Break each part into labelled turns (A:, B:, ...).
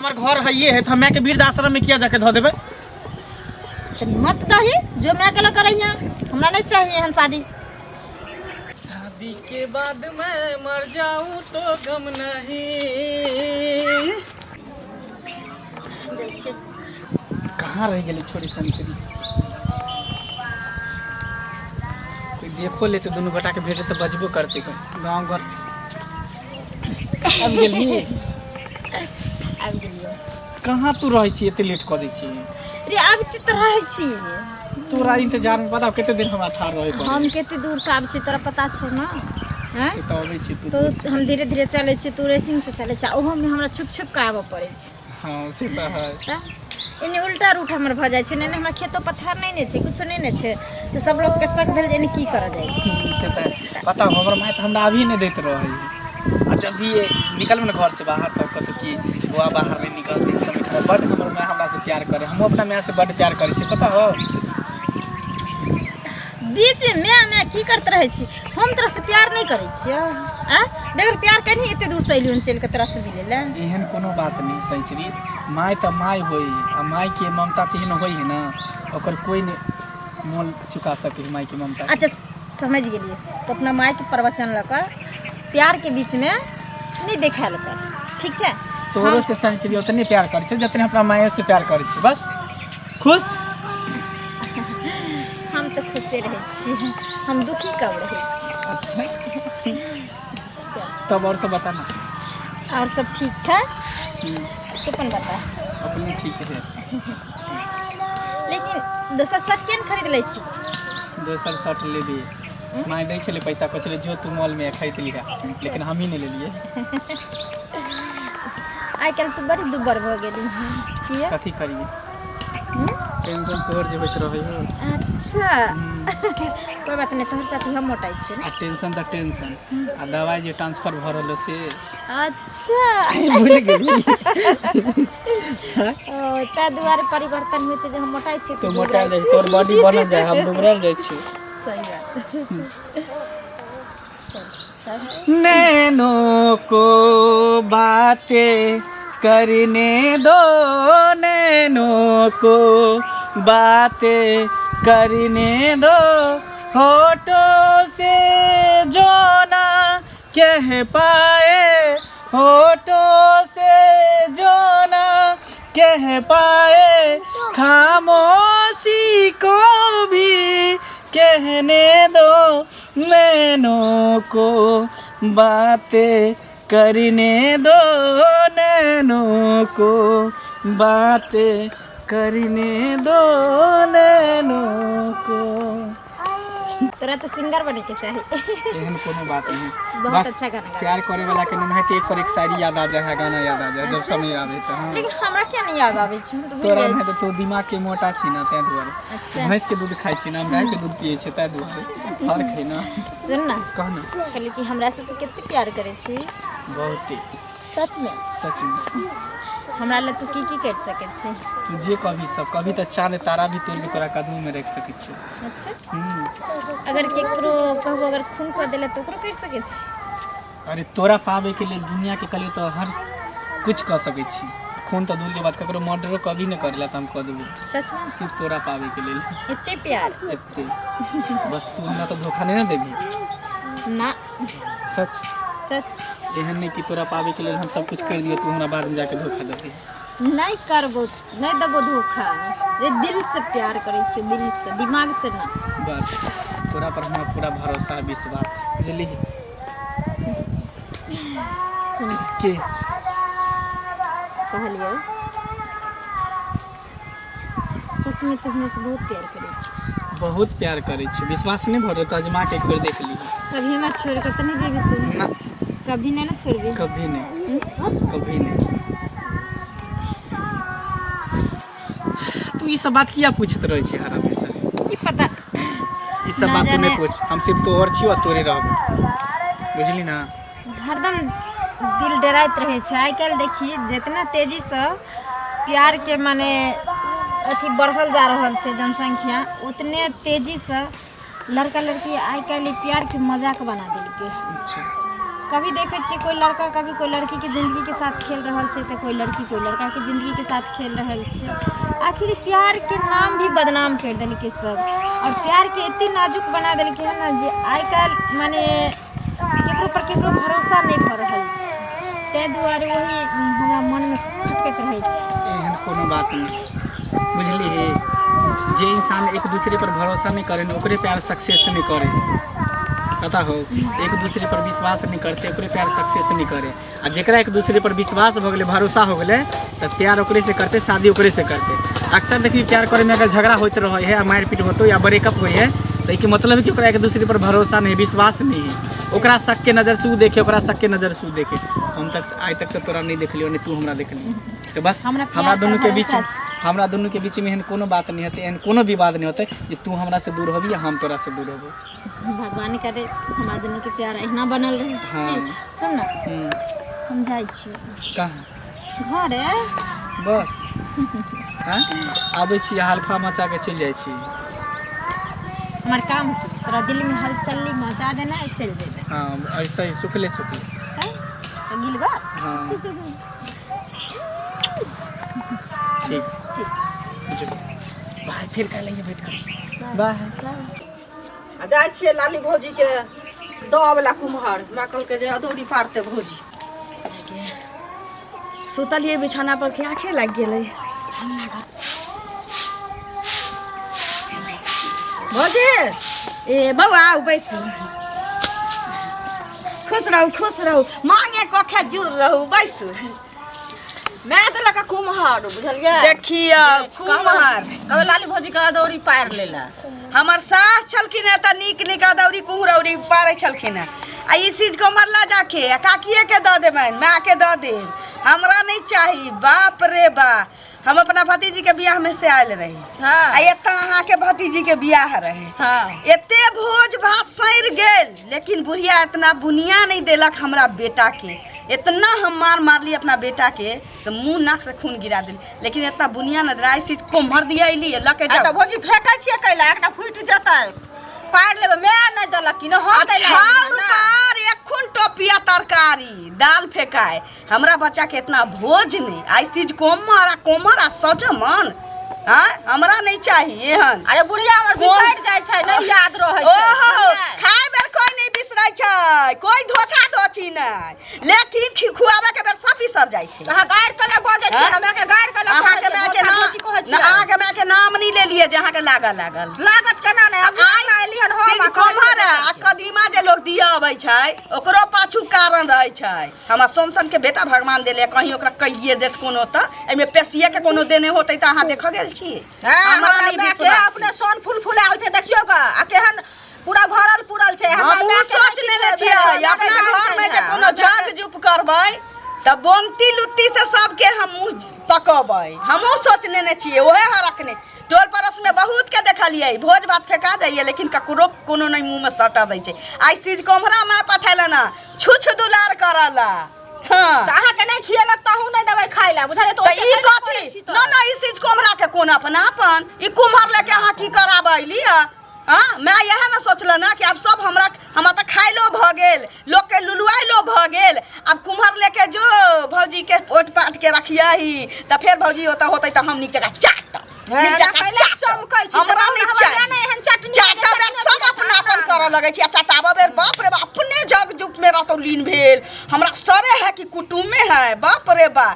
A: हमर घर हइये है त हम माय के वृद्ध आश्रम में किया जाके धऽ देबै?
B: तऽ मत दही जो माय के लऽ करैया, हमरा नहीं चाहिए एहन शादी।
A: शादी के बाद मैं मर जाऊं तो गम नहीं। कहाँ रह गेलै छोरी संतरी? कोई देखो लेते दुनू गोटा के भेटे तऽ बजबो करते। गाँव घर आबि गेलही?
B: आबि गेलियो।
A: कहाँ तू रहै छी, एते लेट कऽ दै छी?
B: रे, आबिते तऽ रहै छी।
A: तोरा इंतजार में पता कते देर हमरा ठाढ़ रहे पड़े।
B: हम कते दूर से आबै छी, तोरा पता छौ ने? हैं?
A: से तऽ अबै छी तू।
B: तो हम धीरे धीरे चलै छी, तू रेसिंग से चलै छै। ओहोमे हमरा छुप छुप कऽ आबऽ पड़ै छै।
A: हँ, से तऽ है।
B: तऽ एने उल्टा रूट हमर भऽ जाइ छै ने। एने हमरा खेतो पथार नहि ने छै, कुछो नहि ने छै, तऽ सब लोकके शक भेल जे एने की करऽ जाइ छै।
A: से तऽ पता हो, हमर माय तऽ हमरा अभी नहि दैत रहै आ जब भी निकलबै ने घरसँ बाहर तब कहतौ कि बौआ बाहर नहि निकलतै समय खराब। बड्ड हमर माय हमरासँ प्यार करे, हमहूँ अपना मायसँ बड्ड प्यार करै छियै, पता हो?
B: बीचमे माय माय की करैत रहै छी? हम तोरा से प्यार नहि करै छियौ? आँय, बगैर प्यार केनही एते दूर से अयलियौ चलि कऽ तोरा से मिलै लए।
A: एहन कोनो बात नहि सैचरी, माय तऽ माय होइ आ मायके ममता तेहन होइ है ने, ओकर कोइ नहि मोल चुका सकै है मायके ममता।
B: अच्छा, समझ गेलियै। तो अपना मायके प्रवचन लऽ कऽ प्यारके बीचमे नहि देखायल कर, ठीक छै?
A: तोरो से सैचरी उतने प्यार करै छै जितने अपना मायो से प्यार करै छै। बस खुश?
B: हम तऽ खुशे रहै छी, हम दुखी कब रहै छी?
A: अच्छा, तब और सब बता ना।
B: और सब ठीक छै। तू अपन बता।
A: अपने ठीक है।
B: लेकिन दोसर शर्ट किया ने खरीद लै छी?
A: दोसर शर्ट लेबी, माय दै छलै पैसा, कहै छलै जो तू मॉलमे खरीद लिहा, लेकिन हमही नहि लेलियै।
B: आइ काल्हि तू बड़ी दुब्बर भऽ गेली हँ, किया?
A: कथी करियै, टेंशन तोहर जे होइत रहै हो।
B: अच्छा, कोइ बात नहि, तोहर साथी हम मोटाइ छियै ने।
A: आ टेंशन तऽ टेंशन आ दवाइ जे ट्रांसफर भऽ रहल से।
B: अच्छा,
A: भूलि गेली?
B: ओ ताहि दुआरे परिवर्तन होइ छै जे हम मोटाइ छियै।
A: तू मोटायल जाइ छी, तोहर बॉडी बनल जाइ, हम दुबरायल जाइ छी।
B: सही बात।
A: नैनों को बातें करने दो, नैनों को बातें करने दो, होठों से जो ना कह पाए, होठों से जो ना कह पाए, खामोशी को भी कहने दो, नैनों को बातें करने दो, नैनों को बातें करने दो, नैनों को।
B: तोरा तऽ सिंगर बने के चाही।
A: एहन कोनो बात नहीं।
B: बहुत
A: बस
B: अच्छा गाना गाबै।
A: प्यार करे वाला के नाम है एक पर एक शायरी याद आ जाए है, गाना याद आ जाए जब समय आवे तो। हाँ।
B: लेकिन हमरा किया नहीं याद आबै छै? हम तऽ भूलि
A: तोरा
B: जाइ
A: में
B: छी।
A: तऽ तू दिमाग के मोटा छी ना, ताहि दुआरे। भैंस के दूध खाइ छी ना, हम गाय के दूध पियै छी, ताहि दुआरे फर्क है ना।
B: सुन ना।
A: कह ना।
B: कहली कि हमरा से तू कते प्यार करै छी?
A: बहुत ही।
B: सच में?
A: सच में।
B: हमरा लए तू की की कर सकै छी?
A: तू जे कभी सब कभी तऽ चाँद तारा भी तोड़ के तोरा कदम में रख सकै छी।
B: अच्छा। अगर केकरो कहबो अगर खून कऽ देले तऽ ओकरो कर सकै छी?
A: अरे, तोरा पाबे के लेल दुनिया के कहलियो तऽ हर कुछ कऽ सकै छी। खून तऽ दूर के बात, ककरो मर्डरो कभी नहि करेला तऽ हम कऽ देबै।
B: सच में?
A: सिर्फ तोरा पाबे के लेल।
B: एते प्यार?
A: एते। बस तू हमरा तऽ धोखा नहि ने देबही?
B: ना।
A: सच?
B: सच।
A: एहन नहि कि तोरा पाबे के लेल हम सब कुछ कर दियो, तू हमरा बाद में जाके धोखा दे।
B: नहीं करबो, नहीं देबो धोखा रे। दिल से प्यार करै छियो, दिल से, दिमाग से ना।
A: बस तोरा पर हमरा पूरा भरोसा है, विश्वास है, बुझली?
B: सुन।
A: के?
B: कहलियो, सच में तू हमरा से बहुत प्यार करै छी?
A: बहुत प्यार करै छी। विश्वास नहि भऽ रहल तऽ अजमा के एक बेर देख ली।
B: कभी हमरा छोड़ कर तऽ नहीं जेबी तू?
A: ना।
B: कभी नहीं ना छोड़बी?
A: कभी नहीं, कभी नहीं। तू ई सब बात किया पूछैत रहै छी हर हमेशा?
B: की पता।
A: ई सब
B: ना
A: बात तू
B: जाने।
A: नहि पूछ। हम सिर्फ तोहर छियौ आ तोरे रहबो, बुझली ना?
B: हरदम दिल डराइत रहै छै। आइ काल्हि देखी, जितना तेजीसँ प्यारके माने अथी बढ़ल जा रहल छै जनसंख्या, उतने तेजीसँ लड़का लड़की आइ काल्हि प्यारके मजाक बना देलकै। कभी देखै छियै कोइ लड़का कभी कोइ लड़कीके जिन्दगीके साथ खेल रहल छै तऽ कोइ लड़की कोइ लड़काके जिन्दगीके साथ खेल रहल छै। आखिर प्यारके नाम भी बदनाम करि देलकै सब, आओर प्यारके एते नाजुक बना देलकै हँ ने जे आइ काल्हि मने केकरो पर केकरो भरोसा नहि भऽ रहल छै। ताहि दुआरे वही हमरा मनमे खटकैत रहै छै।
A: एहन कोनो बात नहि, बुझलिही? जे इंसान एक दूसरे पर भरोसा नहि करे ने, ओकरे प्यार सक्सेस नहि करे। पता हो, एक दूसरे पर विश्वास नहीं करते ओकरे प्यार सक्सेस नहीं करे। आ जेकरा एक दूसरे पर विश्वास हो गेलै, भरोसा हो गेलै, तऽ प्यार ओकरे से करते, शादी ओकरे से करते। अक्सर देखी, प्यार करे में अगर झगड़ा होइत रहे है, मारि पीट होतो या ब्रेकअप होइ है, तऽ एहिके मतलब है कि ओकरा एक दूसरे पर भरोसा नहीं, विश्वास नहीं है। ओकरा शक के नजर से उ देखे, ओकरा शक के नजर से उ देखे। हम तक आइ तक तऽ तोरा नहीं देखलियो, नहीं तू हमरा देखली, तऽ बस
B: हमरा
A: हमरा
B: प्यार पर
A: दुनू के बीच
B: भरोसा छै।
A: हमरा दुनू के बीच में एहन कोनो बात नहीं होतै, एहन कोनो विवाद नहीं होतै जे तू हमरा से दूर होबी या हम तोरा से दूर होबो।
B: भगवान करे हमरा दुनूके प्यार अहिना बनल रहे।
A: हाँ।
B: की सुन ने, हम जाइ छी।
A: कहाँ?
B: घरे।
A: बस हाँ, आबै छी, हल्फा मचा के चलि जाइ छी।
B: हमर काम की? तोरा दिल में हलचली मचा देना, चलि जेबै।
A: हाँ, ऐसे ही सुखले सुखले।
B: तऽ गिलबा।
A: हाँ, ठीक ठीक, बाय। फिर कल आइए, भेंट कर, बाय।
C: आ जाइ छियै लाली भौजीके दऽ वला कुम्हर, हमरा कहलकै जे अदौरी पारतै भौजी।
D: सुतलियै बिछौना पर कि आँखे लागि गेलै।
C: भौजी।
D: ए बौआ, आउ, बैसू। खुश रहू, खुश रहू, मांगे कखे जुड़ रहू, बैसू।
C: मैं देलक कुम्हर, बुझलियै?
D: देखियौ कुम्हर।
C: कहबै लाली भौजी के अदौरी पारि लेला।
D: हमर सास छलखिन हेँ तऽ नीक नीक अदौरी कुम्हरौरी पारै छलखिन हेँ। आ ई चीज कुम्हर लऽ जाके आ काकिएके दऽ देबनि, मायके दऽ देब, हमरा नहि चाही। बाप रे बा, हम अपना भतीजीके बियाहमे से आयल रही। आ एतऽ अहाँके भतीजीके बियाह रहे। एते भोज भात सड़ि गेल, लेकिन बुढ़िया इतना बुनिया नहीं देलक हमरा बेटाके। इतना हम मार मारली अपना बेटाके से मुँह नाक से खून गिरा देली, लेकिन इतना बुनिया न देला। ऐसी कोम्हर दिया अइली लऽ के
C: आ तऽ
D: जाओ।
C: भौजी, फेकै छियै कैला? एकटा फुटि जेतै, पारि लेबै। माय नहि देलक कि नहि हम दै
D: अच्छा रुपार एखुन टोपिया तरकारी दाल फेकाए, हमरा बच्चा के इतना भोज नहीं। आई चीज कोमर आ कोमर आ सजमन हाँ, हमरा नहीं चाहिए एहन।
C: अरे बुढ़िया हमर बिसरि जाइ छै, नहि याद रहै छै।
D: ओहो।
C: बुझलियै?
D: खाय बेर कोई नहीं बिसरै छै, कोई धोछा धोछी नहीं, लेकिन खुआबै के बेर सब बिसर जाइ छै।
C: अहाँ गारि केना बजै छियै?
D: हाँ?
C: हमरा के गारि केना
D: अहाँके माय के नाम, अहाँके माय के नाम नहीं लेलियै जे अहाँके लागल लागल।
C: लागत केना नहि? अभी
D: आइ
C: हमरा एली हन हम
D: सिज
C: आ कहै
D: कोम्हर
C: छियै।
D: आ कदीमा जे लोग दिया अबै छै, ओकरो पाछू कारण रहै छै। हमरा सन सन के बेटा भगवान देले, कहीं ओकरा कहिए देत कोनो तऽ एहिमे पेशिए के कोनो देने होतै तऽ अहाँ देखऽ गेल छी?
C: हाँ,
D: हमरा
C: हमरा
D: नहि
C: माय के
D: विश्वास।
C: अपने सोन फूल फुलायल छै, देखियौ ग, आ केहन पूरा भरल पुरल छै। हमरा
D: हमहूँ
C: माय के
D: सोच
C: नहि
D: लेने
C: किछो
D: छियै
C: भेल, हमरा
D: अपना
C: माय
D: घर में जे
C: छै,
D: कोनो
C: हमरा माय
D: जग जुप करबै तऽ बोंगती लुत्ती से सबके हम मुँह पकबै। हमहूँ सोच लेने छियै ओहे हरकने। टोल पड़ोस में बहुत के देखलियै भोज भात फेका जाइए, लेकिन ककरो कोनो नहि मुँह में सटा दै छै। आइ चीज कोम्हरा माय पठेला ना छुछ दुलार करला। हाँ।
C: तऽ अहाँके नहि खियेलक तऽ अहूँ नहि देबै खाय लए, बुझलियै? तऽ
D: तऽ
C: ओते
D: ई
C: नहि करै
D: कथी
C: छी तऽ।
D: न न, ई चीज कोम्हरा के कोन अपनापन? ई कुम्हर लेके अहाँ की कराबै लिअ? हाँ, मैं इएह ने सोचल ना कि आब सब हमरा हमरा तऽ खाइलो भऽ गेल, लोकके लुलुआइलो भऽ गेल, आब कुम्हर लेके जो भौजी के पोट पाट के रखियही तऽ फेर भौजी ओतऽ होतै तऽ हम नीक जकाँ चाटब, नीक जकाँ
C: पहिले
D: चाटब।
C: चमकै छी,
D: हमरा
C: तऽ
D: नहि
C: हमरा
D: चाही।
C: नहि एहन चटनी
D: चाटब बेर सब अपनापन करऽ लगै छै आ चटाबऽ बेर बाप रे बाप, अपने जग जुग में रहतौ लीन भेल। हमरा सरे है कि कुटुम्बे है। बाप रे बा,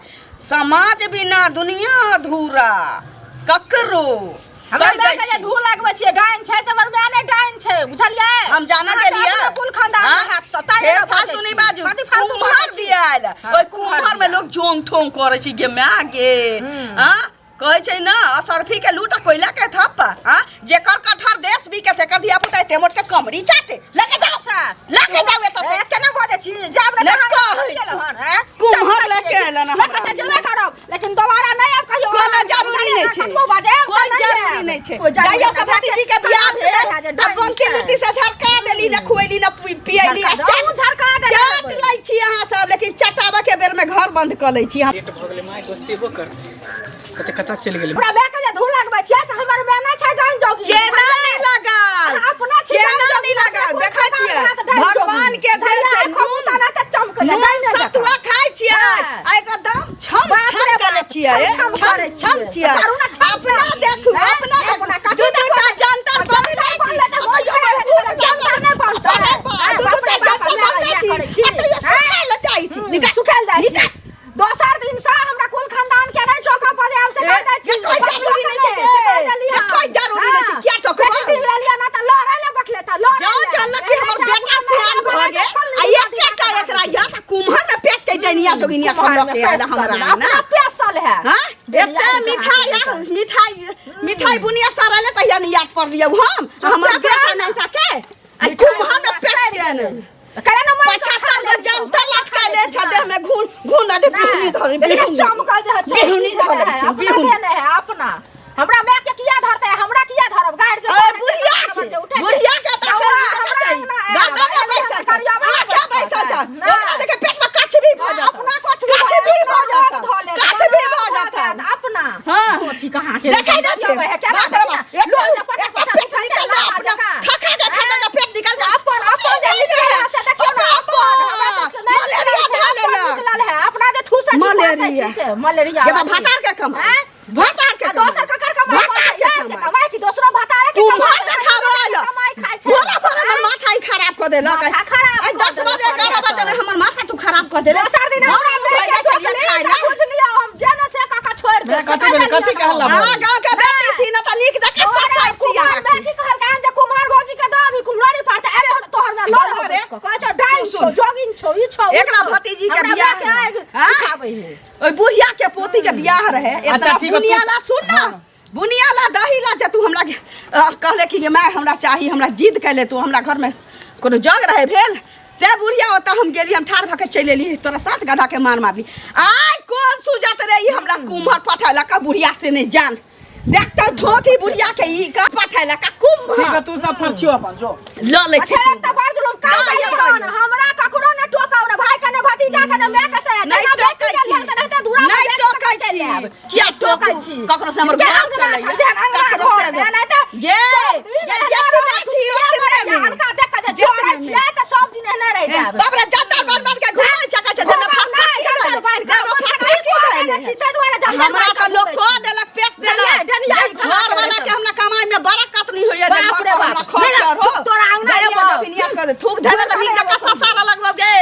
D: समाज बिना दुनिया अधूरा ककरो
C: हमरा
D: कहि दै
C: माय के जे
D: छी।
C: धूल लगबै छियै, डाइन छै से हमर माय नहि डाइन छै, बुझलियै?
D: हम जाना
C: अहाँके
D: गेलियै।
C: अपने कुल खानदान
D: हाँ?
C: के हाथ से ताहि
D: फेर
C: लए बजै
D: फालतू नहीं
C: छी।
D: बाजू।
C: कथी फालतू
D: कुम्हर
C: बजै छी?
D: दियायल।
C: हाँ,
D: ओहि
C: कुम्हर
D: कुम्हर में लोग जोंग ठोंग करै छै गे माय गे। हाँ, कहै छै ना असरफी के लूट आ कोयला के थप्पा। हाँ, जेकर कटहर देश भी के तेकर धिया पुता एते मोट के कमरी चाटे लके जाओ।
C: अच्छा।
D: लके जाओ एतऽ से।
C: ए, केना बजै छी? जाब ने
D: नहि
C: तऽ
D: कहै छी।
C: हन, हैं?
D: कुम्हर
C: चमकै
D: लए के
C: छियै।
D: अयलन
C: लए
D: हमरा।
C: के तऽ जेबे करब, लेकिन दोबारा नहि आब कहियो।
D: कोनो जरूरी नहि छै।
C: कतबो बाजब
D: कोई जरूरी नहि छै।
C: कोई जरूरी
D: जहिया से
C: नहि।
D: भतीजी के बियाह भेल, आ बंसी लुत्ती से झरका देली, न खुएली न पियैली आ
C: हमहूँ झरका देने
D: चाट
C: रहबै।
D: लै छी अहाँ सब, लेकिन चटाबऽ के बेर में घर बंद कऽ लै छी हम।
A: लेट भऽ गेलै, माय गुस्सेबो करतै, कते कतऽ चलि गेलै।
C: हमरा माय के जे धूल लगबै छियै से हमर माय नहि छै डाइन जोगी।
D: केना नहि लागल?
C: अहाँ अपना छी
D: केना
C: डाइन
D: नहि
C: जोगी,
D: लागल?
C: कोइ
D: देखै
C: खतम
D: छियै
C: हैत डाइन जोगी।
D: भगवान के देल छै
C: धैर्य राखू,
D: नून।
C: तना तऽ कैला
D: नून
C: डाइन जकाँ।
D: सतुआ खाइ छियै
C: हाँ।
D: आ एकर दाम छम
C: बाप
D: छम
C: रे
D: करै
C: बाप,
D: छियै
C: छम छम
D: छम
C: करै
D: छम
C: छियै।
D: छियै
C: दारू ना छम
D: अपना
C: छम।
D: देखू
C: हैं?
D: अपना
C: अपना
D: देखू
C: कथी
D: दू दू टा
C: देखू?
D: जंतर बनले छी
C: बनले तऽ
D: आ तैयो
C: होइ
D: मे
C: छै, जंतर नहि बनतै।
D: अरे बाप, दू दू टा
C: बाप रे बाप,
D: जंतर बनले
C: इएह
D: छी
C: करै छी।
D: आ तैयो सुखाय लए जाइ छी निकाल
C: सुखायल जाइ
D: निकाल।
C: छी दोसर दिन से हमरा कुल खानदान के नहीं टोका पड़े आब से
D: ए,
C: कह दै छी
D: ये कोई जरूरी नहीं छै
C: से कह देली
D: ये
C: हम।
D: कोई जरूरी नहीं छै,
C: हाँ।
D: किया टोकबो?
C: बेटी भेलियै ना तऽ लड़ै ले बैठले तऽ लड़ै
D: जाओ
C: ले।
D: जानलक कि हमर
C: एहन
D: बेटा
C: छै,
D: सियान भऽ गेल आ एकेटा एकरा या तऽ कुम्हर मे पेश के जनिया जोगिनिया सब
C: कुम्हर
D: लऽ
C: मे
D: के आयल
C: पेश
D: हमरा
C: करल,
D: ना
C: अपना पेशल है
D: हाँ एते मिठाई आ मिठाई मिठाई बुनिया सड़ल तहिया नहीं याद पड़ लियौ हम आ हमर बेटा नहीं के आ कुम्हर मे पेश के ने
C: करे ना मन
D: 75 गो जनता लटकाले छ देह में घून घून आ जे बिहुनी धरे बिहुनी
C: चमकल जे है
D: बिहुनी धरे छै
C: अपना
D: बिहुनी
C: देने है अपना हमरा माय के किया धरते है हमरा किया धरब गाड़ जो
D: अरे बुढ़िया के बुढ़िया के त
C: हमरा
D: हमरा
C: हमरा अंगना है,
D: गर्दन में बैसल छै
C: करियावा
D: आँखें बैसल छै
C: ना।
D: ओकरा देखे पेट में कछ भी भऽ जात
C: अपना कुछ भी
D: कछ भी भऽ जात कछ भी भऽ जात
C: अपना
D: हाँ
C: अथी कहाँ के
D: देखै नै छै
C: है क्या
D: बाप रे बाप एक
C: लोग
D: एक
C: पट
D: पेट निकल जा अपना खा खा के खा के पेट निकल जा
C: अपन अपन जे निकले है से देखियौ ना अपन हमरा सबके नहि
D: मलेरिया
C: निकलल
D: धऽ
C: छै, अपन
D: लेलक।
C: निकलल है अपना जे ठूसै छी
D: मलेरिया।
C: फंसै छी से मलेरिया
D: ये तऽ भातार के कमाई
C: हैं?
D: भातार के
C: आ दोसर ककर कमाई
D: भातार के
C: यार के
D: कमाई
C: कमाई कि दोसरो भतारे के
D: कुम्हर
C: कमाई
D: देखाबे आयल
C: कमाई खाइ छै
D: भोरा भोरा हमर माथा ही खराब कऽ देलक
C: माथा खराब
D: आइ
C: कऽ
D: 10
C: देलक
D: बजे 11 बजे में हमर माथा तू खराब कऽ देलक
C: दोसर दिन
D: हम
C: हमरा
D: धोइ जाइ छलियै खाइ लए
C: बुझ लियौ हम जे ने से काका छोड़ि
A: मैं
C: देब
A: कथी भेलै? कथी के हल्ला
D: अहाँ गाँव के बेटी छी न तऽ नीक जकाँ ससाइ छी
C: कुमार
D: अहाँके
C: मैं की कहलकै हन जे कुमार भौजी के दऽ अभी कुम्हरौरी पारतै अरे हो तोहर में लड़
D: बौआ रे।
C: कहै छौ डाइन
D: तू
C: छौ
D: सुन।
C: जोगिन छौ ई छौ ऊ
D: एकरा
C: छौ।
D: भतीजी के
C: हमरा
D: बियाह
C: माय के आगि
D: हाँ?
C: सिखाबै है
D: ओहि बुढ़िया के पोती के बियाह रहे
A: अच्छा,
D: इतना
A: ठीक है,
D: बुनिया
A: तू-
D: ला सुन ना
A: हाँ।
D: बुनिया ला दही ला जे तू हमरा कहले कि ये माय हमरा चाही हमरा जिद कैले तू हमरा घर में कोनो जग रहे भेल से बुढ़िया ओतऽ हम गेली हम ठाढ़ भऽ के चलि एली तोरा सात गधा के मार मारली आइ कोन सुजत रे ई हमरा कुम्हर पठेलक बुढ़िया से नहीं जान देखते धोती बुढ़िया के ई का पठेलक
A: ठीक है
D: कुम्हर
A: तू सब फरछियो अपन जो
D: लऽ लै छी
C: अच्छा एक तऽ बड़ जुलुम काल
D: ना, ये
C: करी
D: भाई।
C: हन हमरा ककरो ने टोकाउ ने भाई के ने भतीजा के ने माय के से
D: नहीं
C: जेना
D: टोकै
C: बेटी के
D: छी।
C: घर से रहते दूरा पर
D: नहीं
C: बेच के
D: टोकै
C: चलि
D: छी।
C: आयब।
D: किया
C: नहीं टोकै
D: टोकू?
C: छी
D: ककरो से हमर
C: के
D: घर
C: अंगना
D: चलैया।
C: छै, जेहन अंगना
D: ककरो से
C: घर है, नहीं तऽ
D: गे,
C: सब दिन
D: गे,
C: एहने
D: जेतने
C: रहत,
D: छी ओतने में।
C: अनका देख के जे
D: जेतने
C: जरै
D: में।
C: छियै तऽ सब दिन एहने रहि जायब
D: बाप रे जंतर बन बन के घुमै छै कहै छै देह में
C: घुमब
D: फटफटी
C: नहि, जंतर
D: धैले।
C: बान्हि
D: देह
C: कऽ,
D: में
C: अपन
D: फटफटी
C: कहि
D: धैले।
C: देने छी, ताहि दुआरे जंतर
D: हमरा
C: बान्हि
D: तऽ
C: कऽ
D: लोक
C: घुमै
D: कऽ
C: छी।
D: देलक पेश
C: डनिया-
D: देलक
C: डनिया
D: जे घर वाला के हमरा कमाई में बरकत नहीं होइया जे
C: बाप
D: घर
C: रे
D: पर
C: बाप।
D: हमरा खर्च
C: नहीं,
D: हो
C: तोरा अंगना
D: डनिया
C: एबौ।
D: जोगिनिया कऽ दे थूक धैले तऽ नीक जकाँ ससारा लगबौ गे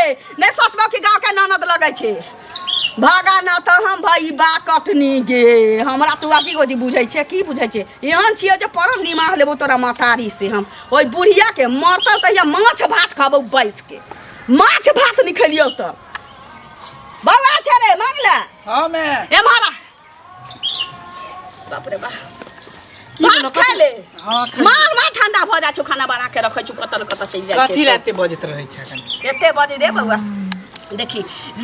D: नहि सोचबौ कि गाँव के ननद लगै छै भागा न तऽ हम भई बा कटनी गे हमरा तू अथी गोजी बुझै छै की बुझै छै एहन छियै जे परम निमाह लेबौ तोरा महतारी से हम ओहि बुढ़िया के मरतौ तहिया माछ भात खबौ बैस के माछ भात नहि खेलियौ तऽ बौआ छै रे मांगला
A: हाँ मैं
D: एम्हर आ बाप रे बाप
A: की
D: भात
A: बोलो,
D: खा
A: कथी-
D: ले
A: हाँ खा
D: मार मार ठंडा भऽ जाइ छौ खाना बना के रखै छौ कतऽ न कतऽ चलि जाइ
A: कथी
D: छै
A: ला एते बजैत रहै छै एखन
D: एते बजै रे बौआ देखी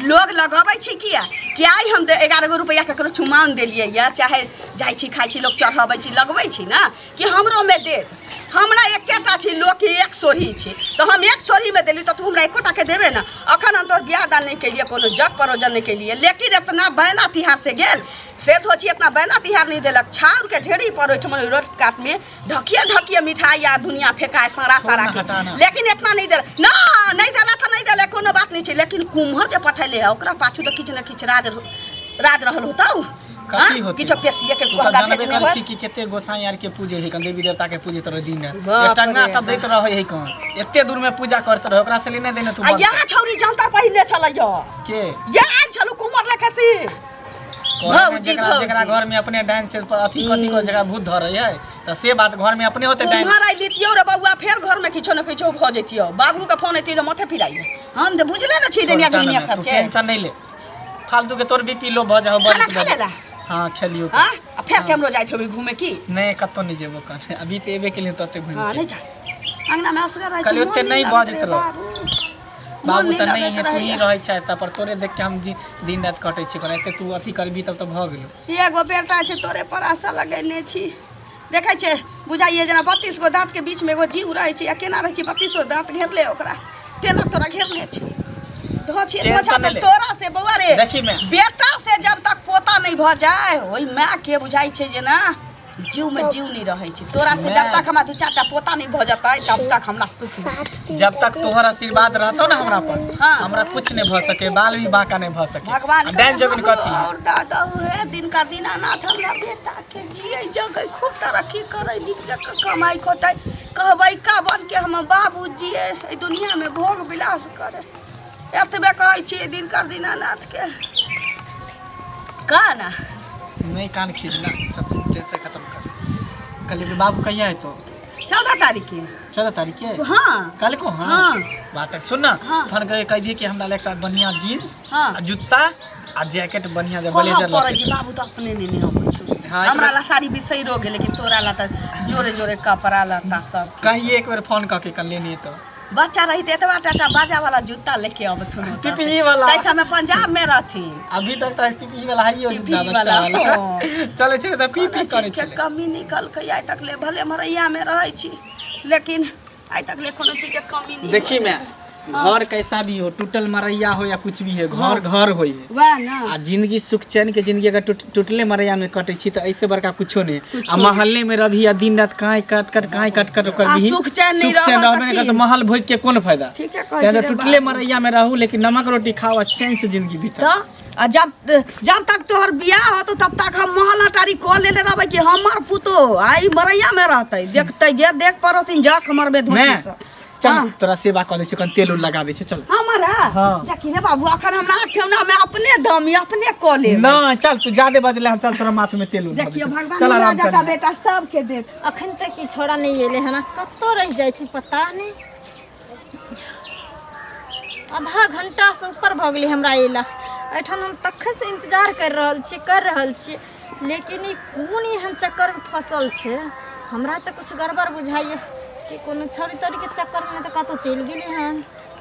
D: लोग लगबै छै किया कि आइ हम 11 गो रुपैआ ककरो चुमान देलियै या चाहे जाइ छी खाइ छी लोग चढ़बै छी लगबै छी ने कि हमरोमे देत हमरा एकेटा छै लोकके एक सोढ़ी छै तऽ हम एक सोढ़ीमे देली तऽ तू हमरा एकोटाके देबे ने अखन हम तोहर बियाह दान नहि केलियै कोनो जग परोजन नहि केलियै लेकिन एतना बैना तिहार से गेल से धोची इतना बैना तिहार नहीं देलक छाउर के ढेरी पर ओहिठमा रोड काट में ढकिए ढकिए मिठाई आ दुनिया फेंकाए सारा सारा
A: छोड़ ना,
D: के
A: हटाना।
D: लेकिन इतना नहीं देलक ना नहीं देलक तऽ नहीं देलक कोनो बात नहीं छै लेकिन कुम्हर जे पठैले है ओकरा पाछू तऽ किछु ने किछु राज राज रहल होतौ
A: कथी होतै?
D: किछो पेशिए के
A: तू सब
D: हमरा
A: जानबे
D: भेजने
A: करै
D: होत
A: छी कि कते गोसाई आर के पूजे है कन देवी देवता के पूजैत रहे दिन रात
D: बाप
A: एकटंगा
D: रे
A: सब दैत रहे है कन एते दूर में पूजा करत रहे ओकरा से लेने देने तू
D: आ
A: बंद
D: यहाँ छौरी जनता पहिले छलै
A: कर। के
D: ये आयल छलू कुम्हर लेके से
A: कहै ने
D: भौजी,
A: जेकरा
D: भौजी।
A: जेकरा घर में अपने डाइन से अथी कथी को जेकरा भूत धरे है त से बात घर में अपने होते डाइन
D: कुम्हर आइ लितियौ रे बौआ फेर घर में किछो ने किछो भऽ जैतियौ बाबू के फोन एतियौ तऽ माथे फिराइए हम तऽ बुझले ने छी दुनिया दुनिया
A: तू
D: सबके
A: टेंशन नहीं ले फालतू के तोर बीपी लो भऽ जाओ
D: खाना खा लेला
A: हाँ खेलियो
D: हाँ आ फेर केम्हरो जाइत होबी घूमे की
A: नहीं कतौ नहीं जेबो कन अभी तऽ एबे केलियो तते घूम
D: हाँ
A: के
D: नहीं जा अंगना में असगर रहै छी
A: कहलियै ओते
D: मोन
A: नहि
D: नहि
A: बजैत
D: लागैत
A: रह।
D: रहै
A: बाबू
D: मोन
A: तऽ
D: नहि
A: नहीं है
D: लगैत
A: तू ही
D: रहैए।
A: रहै छै तब पर तोरे देख के हम जी दिन रात कटै छी कोना एते तू अथी करबी तब तऽ भऽ गेलो
D: एगो बेटा छै तोरे पर आशा लगेने छी देखै छै बुझाइए जेना 32 गो दाँतके बीचमे एगो जीव रहै छै आ केना रहै छै 32 गो दाँत घेरले ओकरा तेना तोरा घेरले छी धोछी
A: टेंशन
D: धोछा
A: नहि ले।
D: तोरा से बौआ रे
A: देखी मैं।
D: बेटा से जब तक पोता नहीं भऽ जाए ओहि माय के बुझाइ छै जेना जीव में जीव नहीं रहै छै तोरा से। जब तक हमरा दू चारिटा पोता नहीं भऽ जेतै तब तक हमरा सुख नहीं।
A: जब तक तोहर आशीर्वाद रहतो ना हमरा पर,
D: हाँ।
A: हमरा कुछ नहीं भ सके, बाल भी बांका नहीं भ सके।
D: भगवान
A: आ डाइन जोगिन कथी?
D: और दादा हे दिन का दीनानाथ हमरा बेटा के जिए जगै, खूब तरक्की करै, नीक जकाँ कमाइ खोटाइ, कहबै का बन के हमर बाबू जिए एहि दुनिया में भोग विलास करे, एतबे कहै छियै दिनकर दीनानाथ के। का ना
A: नहीं, कान खींचना, सब टेंशन खत्म कर। कल के बाबू कहिया है तो?
D: 14 तारीख के।
A: 14 तारीख के?
D: हाँ।
A: कल को? हाँ।
D: हाँ।
A: बात है, सुन ना।
D: हाँ।
A: फोन करके कह दिए कि हमरा एक बढ़िया जींस
D: हाँ।
A: आ जूता आ जैकेट बढ़िया जे
D: कहऽ
A: ब्लेजर
D: पड़ै
A: लऽ
D: छै बाबू तऽ अपने नेने अबै छौ।
A: हाँ,
D: हमरा ला साड़ी बिसैरो गेल, लेकिन तोरा ला तऽ जोरे जोरे कपड़ा लत्ता सब।
A: कहिए एक बेर फोन कऽ के कल लेनी तो।
D: बच्चा रही तऽ एतबा टाटा बाजा वाला जूता लेके अबथुन ओतऽ से।
A: पीपी वाला।
D: ताहि समय पंजाब में रहथिन।
A: अभी तक तऽ पीपी वाला है जूता।
D: पीपी
A: बच्चा
D: वाला,
A: वाला।
D: हाँ।
A: चलै छै तऽ पीपी
D: कोनो
A: करै
D: चीजके
A: छलै।
D: कमी निकलकै आइ तक ले, भले मरैया में रहै छी लेकिन आइ तक ले कोनो चीजके कमी नहीं।
A: देखी मैं, घर कैसा भी हो, टूटल मरैया हो या कुछ भी है, घर घर होई है।
D: वएह ना।
A: आ जिंदगी सुख चैन के जिंदगी अगर टूटले मरैया में कटे छी तऽ ऐसे बड़का कुछो नहीं। आ महल्ले में रही आ दिन रात काई कट कट काई कट कट कर
D: आ
A: भी
D: सुख चैन नहीं
A: सुख चैन
D: रहत
A: रहबे नहीं
D: तऽ
A: करत,
D: की?
A: महल भोग के कोन फायदा?
D: ठीके कहै
A: तें
D: छी रे
A: टूटले
D: बाबू।
A: मरैया में रहू लेकिन नमक रोटी खाओ आ चैन से जिंदगी बिताओ।
D: तऽ आ जब जब तक तोहर बियाह होतो तब तक हम महल अटारी कऽ लेने रहबै कि हमर पुतोह आइ मरैया में रहतै, देखतै गे देख पड़ोसिन जख मरबे धोती
A: ने
D: से।
A: चल।
D: हाँ।
A: तोरा सेवा कऽ दै छियौ, कनि तेल उल लगा दै छियौ, चल।
D: हमर?
A: हाँ।
D: देखी रे बाबू, अखन हमरा ठेहुना में अपने दम यऽ, अपने कऽ लेब।
A: नहीं चल, तू ज्यादे बजले हन, चल तोरा माथ में तेल उल धऽ दै
D: देखियौ
A: छियौ।
D: भगवान
A: चल
D: हमरा
A: आराम
D: जकाँ
A: कर।
D: बेटा सबके देत।
B: अखन तक ई छोड़ा नहि एलै हन, कतऽ रहि जाइ छै पता नहि। आधा घंटासँ ऊपर भऽ गेलै हमरा अयला एहिठाम। हम तखनसँ इंतजार करि रहल छियै, करि रहल छियै, लेकिन ई कोन एहन चक्करमे फसल छै? हमरा तऽ किछु गड़बड़ बुझाइए कि कोनो छौड़ी तौड़ीके चक्करमे तऽ कतहु चलि गेलै हन,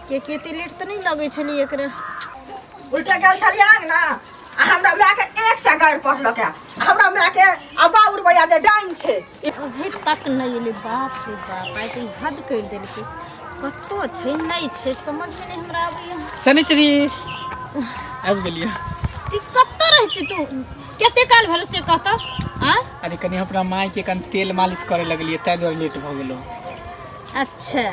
B: किएकि एते लेट तऽ नहि लगै छलै एकरा।
C: उल्टे गेल छलियै अंगना आ हमरा मायके 100 गारि पढ़लक आ हमरा मायके आ बाबुर भैया जे डाइन छै।
B: अभी तक नहि एलै, बाप रे बाप, आइ तऽ ई हद करि देलकै। कतऽ छै नहि छै समझमे नहि हमरा आबैए।
A: शनिचरी आबि गेलियै।
B: ई कतऽ रहै छी तू? कते काल भेल से कहतऽ आँ?
A: अरे कनि अपना मायके कनि तेल मालिश करे लगलियै, ताहि दुआरे लेट भऽ गेलौ।
B: अच्छा,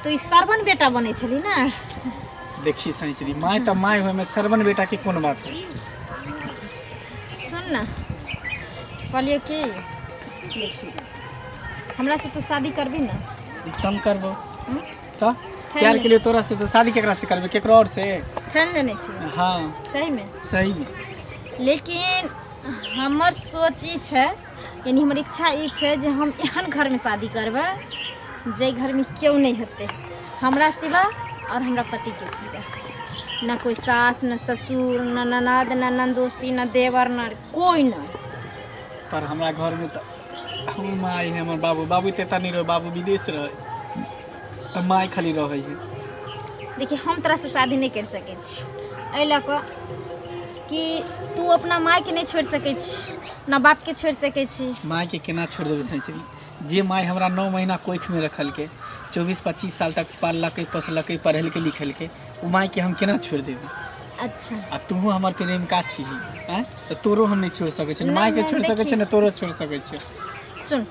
B: तू ई सरवन बेटा बनै छली ने?
A: देखी शनिचरी, माय तऽ माय होइमे सरवन बेटा के कोन बात है?
B: सुन ना, कहलियै कि देखी, हमरा से तू शादी करबी ना?
A: एकदम करबो तऽ। प्यार के लिए तोरा से तऽ शादी केकरा से करबै? केकरो और से?
B: ठानि लेने छी?
A: हाँ।
B: सही में?
A: सही में।
B: लेकिन हमर सोच ई छै, यानी हमर इच्छा ई छै जे हम एहन घरमे शादी करबै जाहि घरमे केओ नहि हेतै हमरा सिवा और हमरा पतिके सिवा, न कोई सास न ससुर न ननद न ननदोसी न देवर न कोई न।
A: पर हमरा घरमे तऽ हमर माय है, हमर बाबू, बाबू तऽ एतऽ नहि रहै, बाबू विदेश रहै, तऽ माय खाली रहै है।
B: देखिए, हम तोरा से शादी नहि करि सकै छी एहि लऽ कऽ कि तू अपना मायके नहि छोड़ि सकै छी न बापके छोड़ि सकै छी।
A: मायके केना छोड़ि देबै शनिचरी? जे माय हमरा 9 महीना कोखिमे रखलकै, 24-25 साल तक पाललकै पोसलकै, पढ़ेलकै लिखेलकै, ओ मायके हम केना छोड़ि देबै?
B: अच्छा।
A: आ तूहू हमर प्रेमिका छिही, आँय, तऽ तोरो हम नहि छोड़ि सकै छी।
B: नहि,
A: मायके
B: नहि,
A: छोड़ि सकै छी
B: देखी।
A: ने तोरो छोड़ि सकै छी।
B: सुन,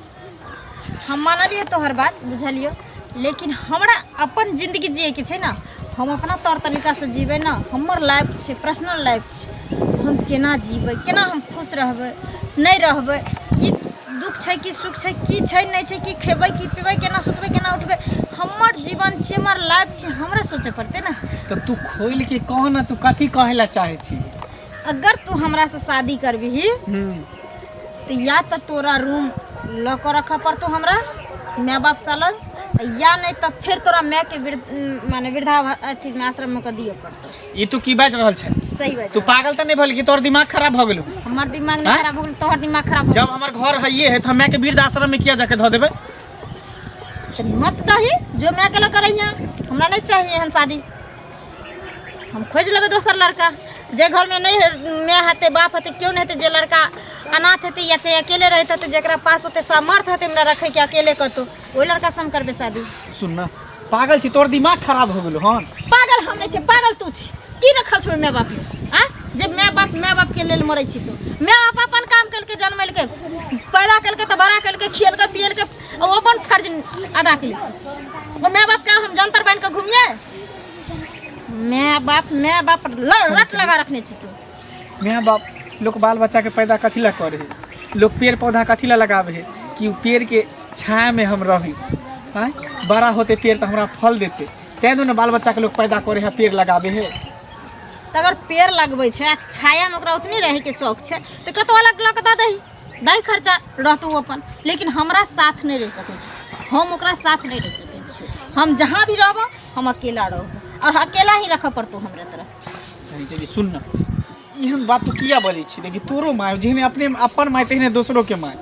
B: हम मानलियै तोहर बात, बुझलियौ, लेकिन हमरा अपन जिन्दगी जियैके छै ने, हम अपना तौर तरीकासँ जीबै ने। हमर लाइफ छै, पर्सनल लाइफ छै, हम केना जीबै, केना हम खुश रहबै नहि रहबै, की दुःख छै की सुख छै, की छै नहि छै, की खेबै की पीबै, केना सुतबै केना उठबै, हमर जीवन छै, हमर लाइफ छै, हमरा सोचऽ पड़तै ने।
A: तऽ तू खोलि के कह ने, तू कथी कहै लए चाहै छी?
B: अगर तू हमरासँ शादी करबिही तऽ या तऽ तोरा रूम लऽ कऽ रखऽ पड़तौ हमरा माय बापसँ अलग, या नहि तऽ फेर तोरा मायके वृद्ध माने वृद्धा अथी आश्रममे कऽ दिअ पड़तौ।
A: ई तू की बाजि रहल छै?
B: सही बात।
A: तू पागल तऽ नहि भेल कि तोहर दिमाग खराब भऽ गेलौ?
B: हमर दिमाग नहि
A: आँय?
B: खराब हो गेल, तोहर दिमाग खराब हो
A: जब हमर घर हइये है तऽ हम मायके वृद्ध आश्रम में किया जाके धऽ देबै?
B: गेल। मत दही जो मायके लऽ करैया, हमरा नहि चाही एहन शादी। हम खोजि लेबै दोसर लड़का, जे घरमे नहि माय हेतै, बाप हेतै, केओ नहि हेतै, जे लड़का अनाथ हेतै या चाहे अकेले रहैत हेतै, जकरा पास ओते सामर्थ्य हेतै हमरा रखैके अकेले कतहु, ओहि लड़कासँ हम करबै शादी।
A: सुन ना, पागल छी, तोहर दिमाग खराब हो गेलो हन।
B: पागल हम नहि छी, पागल तू छी। की रखल छौ माय बाप में? आँ, जे माय बाप, माय बाप के लेल मरै छी तू? माय बाप अपन काम केलकै। केलकै, जनमेलकै, पैदा केलकै तऽ बड़ा केलकै, खियलकै पियलकै, आ ओ अपन फर्ज अदा केलकै। ओ माय बापके हम जंतर बनि कऽ घुमियै? माय बाप, माय बाप रट लगा रखने छी तू।
A: माय बाप लोक बाल बच्चाके पैदा कथी लए करै है? लोक पेड़ पौधा कथी लए लगाबै है? कि ओ पेड़के छायामे हम रही, आँय, बड़ा होतै पेड़ तऽ हमरा फल देतै, तैँ दुआरे ने बाल बच्चाके लोक पैदा करै है, पेड़ लगाबै है।
B: तऽ अगर पेड़ लगबै छै आ छायामे ओकरा उतने रहैके शौक छै तऽ कतहु अलग लऽ कऽ दऽ दही, दही खर्चा रहतौ अपन, लेकिन हमरा साथ नहि रहि सकै छै, हम ओकरा साथ नहि रहि सकै छियै। हम जहाँ भी रहबो हम अकेला रहबो और अकेला ही रखऽ पड़तौ हमरा तरफ।
A: सही छै। सुन न, एहन बात तू किया बजै छी? देखी, तोरो माय जेहने अपने अपन माय तेहने दोसरो के माय।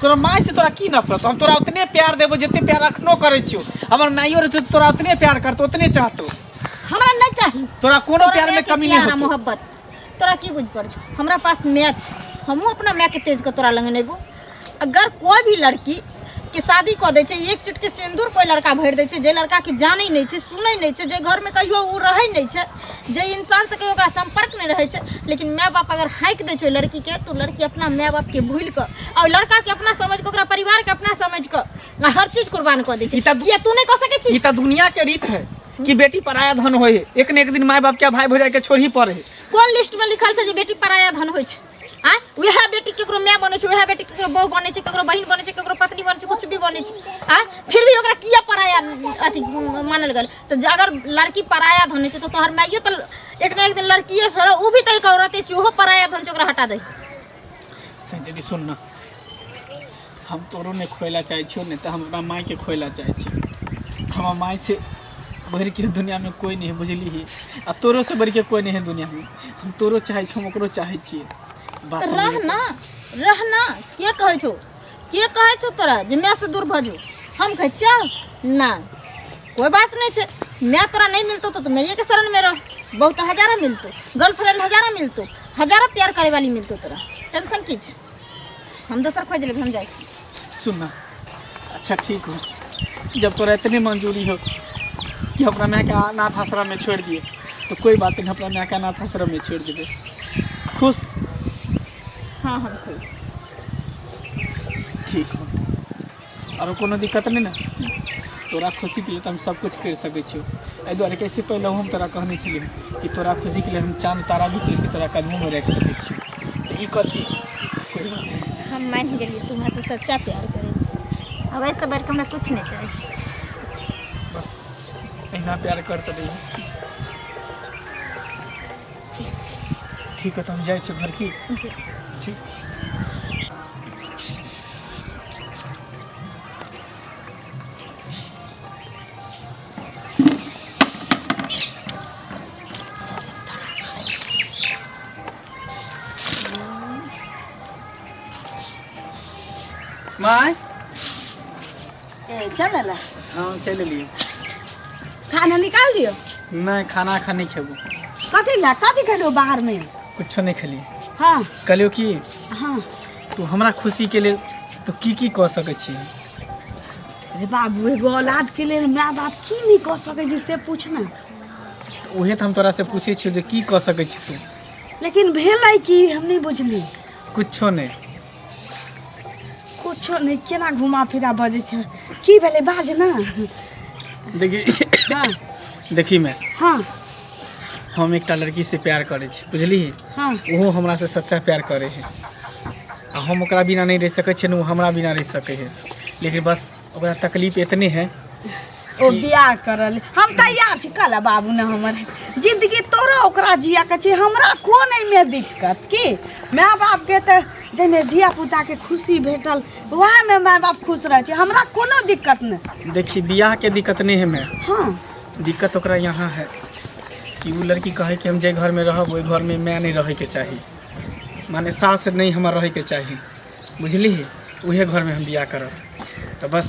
A: तोरा माय से तोरा की नफरत? हम तोरा उतने प्यार देबो जते प्यार अखनो करै छियो। हमर माइयो रहतौ तऽ तोरा उतने प्यार करतौ, उतने चाहतौ।
B: हमरा नहीं चाही
A: तोरा कोनो
B: तोरा
A: प्यार में
B: माय के
A: कमी नहीं
B: प्यार आ
A: होतौ।
B: मोहब्बत तोरा की बुझ पड़ छौ? हमरा पास माय छै, हमहूँ अपना मायके तेज कऽ तोरा लग नेबो। अगर कोई भी लड़की के शादी कऽ दै छै, एक चुटकी सिन्दूर कोई लड़का भरि दै छै, जे लड़का के जानै नहि छै, सुनै नहि छै, जे घरमे कहियो ओ रहै नहि छै, जे इंसानसँ कहियो ओकरा सम्पर्क नहि रहै छै, लेकिन माय बाप अगर हाँकि दै छै ओहि लड़कीके तऽ ओ लड़की अपना माय बापके भूलि कऽ आ ओहि लड़काके अपना समझि कऽ, ओकरा परिवारके अपना समझि कऽ आ हर चीज कुर्बान कऽ दै छै।
A: ई तऽ
B: किया तू नहि कऽ सकै छी?
A: ई तऽ दुनिया के रीत है कि बेटी पराया धन होय है, एक न एक दिन माय बाप के भाई भौजाई के छोड़ ही पड़े है।
B: कोन लिस्ट में लिखल छै जे बेटी पराया धन होइ छै? आँय, वएह बेटी केकरो माय बनै छै, वएह बेटी केकरो बहू बनै छै, केकरो बहिन बनै छै, केकरो पत्नी बनै छै, कुछ भी बनै छै, आँय, फिर भी ओकरा किया पराया अथी मानल गेल? तऽ जे अगर लड़की पराया धन होइ छै तऽ तोहर माइयो तऽ एक ने एक दिन लड़किए से रह, ओ भी तऽ एक औरते छै, ओहो पराया धन छै, ओकरा हटा दही।
A: संजनी सुन ना, हम तोरो नहि खोए चाहै छियौ, नहि तऽ हम अपना मायके खोए ला चाहै छी। हमर माय से बढ़ि के दुनियामे कोइ नहि है, बुझलिही? आ तोरो से बढ़ि के कोइ नहि है दुनियामे। हम तोरो चाहै छी, हम ओकरो चाहै छियै। बात
B: रह
A: समझ
B: ना, रह ना। के कहै छौ, के कहै छौ तोरा जे माय से दूर भऽ जो? हम कहै छियौ ना? कोई बात नहीं छै, माय तोरा नहीं मिलतो तो माइये के शरण में रह। बहुत हजारा मिलतो, गर्लफ्रेंड हजारा मिलतो, हजारा प्यार करे वाली मिलतो, तोरा टेंशन की छै? हम दोसर खोज लेबै, हम जाइ छी।
A: सुन ना, अच्छा ठीक हो, जब तोरा इतने मंजूरी हो कि अपना माय के अनाथ आश्रम में छोड़ दिए तो कोई बात नहीं, अपना माय के अनाथ आश्रम में छोड़ देबे। खुश?
B: हाँ, हम खुश।
A: ठीक हो, आरो कोनो दिक्कत नहीं ना? तोरा खुशीके लिए तऽ हम सब कुछ करि सकै छियौ। एहि दुआरे कैसे पहिले हम तोरा कहने छलियै कि तोरा खुशीके लिए हम चाँद तारा भी तोड़ि कऽ तोरा कदमोमे राखि सकै छियौ, तऽ ई कथी? कोई बात नहीं।
B: हम मानि गेलियै, तू हमरासँ सच्चा प्यार करै छी। आब एहिसँ बढ़िकऽ हमरा किछु नहि चाही।
A: बस अहिना प्यार करते रहियै। ठीक है, तऽ हम जाइ छी घर की। ठीक। माय।
D: ए, चल ला।
A: हाँ, चलि एलियै।
D: खाना निकाल दियो।
A: नहि, खाना खा नहि खेबो।
D: कथी ला? कथी खेलू बाहर में?
A: कुछो नहि खेलियै।
D: हाँ।
A: कहलियौ कि
D: हाँ।
A: तू हमरा खुशीके लेल तू की की कऽ सकै छी?
D: अरे बाबू, एगो औलाद के लेल माय बाप की नहीं कऽ सकै छै से पूछ ना।
A: उहे तऽ हम तोरासँ पूछै छियौ जे की कऽ सकै छी तू।
D: लेकिन भेलै की, हम नहीं बुझली।
A: कुछो नहि।
D: कुछो नहीं? केना घुमा फिरा बजै छै? की भेलै, बाज ना।
A: देखी।
D: हाँ।
A: देखी मैं,
D: हाँ।
A: हम एकटा लड़की से प्यार करै छी, बुझलिही?
D: हाँ।
A: ओहो हमरा से सच्चा प्यार करै है आ हम ओकरा बिना नहि रहि सकै छियै, ने ओ हमरा बिना रहि सकै है, लेकिन बस ओकरा तकलीफ एतने है।
D: ओ बियाह करल हम तैयार छी। कहला बाबू ने, हमर जिंदगी तोरा ओकरा जिया के छै, हमरा कोन एहिमे दिक्कत? की माय बाप के तऽ जाहिमे धिया पुता के खुशी भेटल वएहमे माय बाप खुश रहै छै, हमरा कोनो दिक्कत नहि।
A: देखी, बियाह के दिक्कत नहीं है मैं।
D: हाँ।
A: दिक्कत ओकरा यहाँ है कि ओ लड़की कहै कि हम जे घरमे रहब ओहि घरमे माय नहि रहैके चाही, माने सास नहि हमर रहैके चाही, बुझलिही? उहे घरमे हम बियाह करब। तऽ बस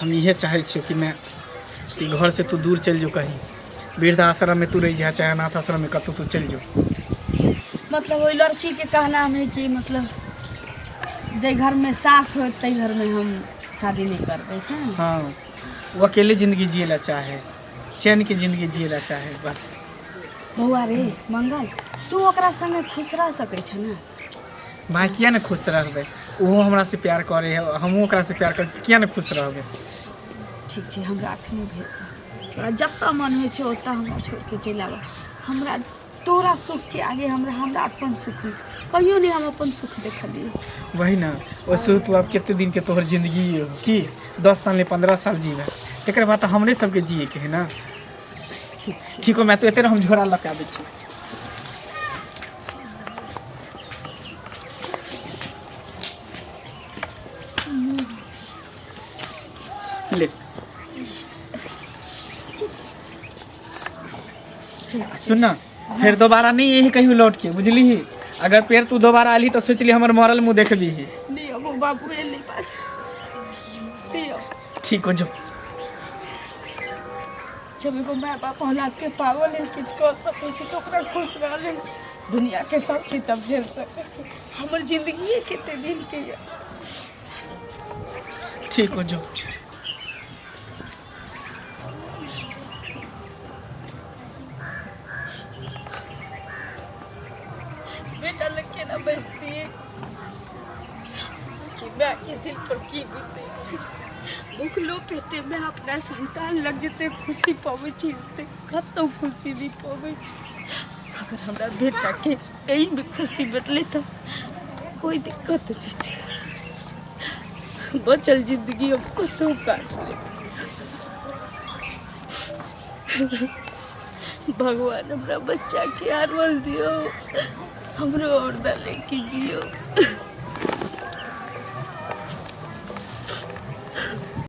A: हम इहे चाहै छियौ कि मैं कि घरसँ तू दूर चलि जो, कहीं वृद्धाश्रममे तू रहि जा, चाहे अनाथ आश्रममे कतहु तू चलि जो।
D: मतलब ओहि लड़की के कहना है कि मतलब जाहि घरमे सास होत ताहि घरमे हम शादी नहि करबै छै।
A: हाँ, वो अकेले जिंदगी जिए ला चाहे, चैन के जिंदगी जिए ला चाहे, बस।
D: बौआ रे मंगल, तू ओकरा संगे खुश रह सकै छ ने?
A: माय किया ने खुश रहबै, ओहो हमरा से प्यार करे है, हमहूँ ओकरा से प्यार करै छी, किया ने खुश रहबै।
E: ठीक छै, हमरा अखने भेज दे, तोरा जतऽ मन होइ छौ ओतऽ हमरा छोड़िके चलि आबऽ। हमरा तोरा सुखके आगे हमरा हमरा अपन सुख नहि, कहियो नहि हम अपन सुख देखलियै।
A: वही ना, वैसे तू आब कते दिन के तोहर जिंदगी हो की 10 साल नहीं 15 साल जीवे, तकर बाद तऽ हमरे सबके जिए के है ना।
E: ठीक छै।
A: ठीक हो, मैं तो एते हम झोरा लऽ के आबै छी। ले सुन ना, फिर दोबारा नहीं यही कहीं लौट के, बुझली? अगर पेड़ तू दोबारा आली तो सोचली हमर मरल मुँह देखबी।
E: नहीं अब बाबू एलै पाछा। नहीं अब।
A: ठीक हो जो।
E: जब एगो माय बाप औलाद के पावल लेल किछु कऽ सकै छै तऽ ओकरा खुश रहऽ लेल दुनिया के सब सितम झेल सकै छै। हमर जिंदगिए कते दिन के यऽ।
A: ठीक हो जो।
E: बेटा लग केना बजतियै कि माय के दिल पर की बीतै छै। भुखलो पेटे में अपना संतान लग जते खुशी पबै छै ओते कतौ खुशी नहि पबै छै। अगर हमरा बेटा के एहिमे खुशी भेटलै तऽ कोइ दिक्कत नहि छै। बचल जिंदगी हम कतौ काटि लेब। भगवान हमरा बच्चा के आरवल दियौ, हमरो औरदा लेके जियो।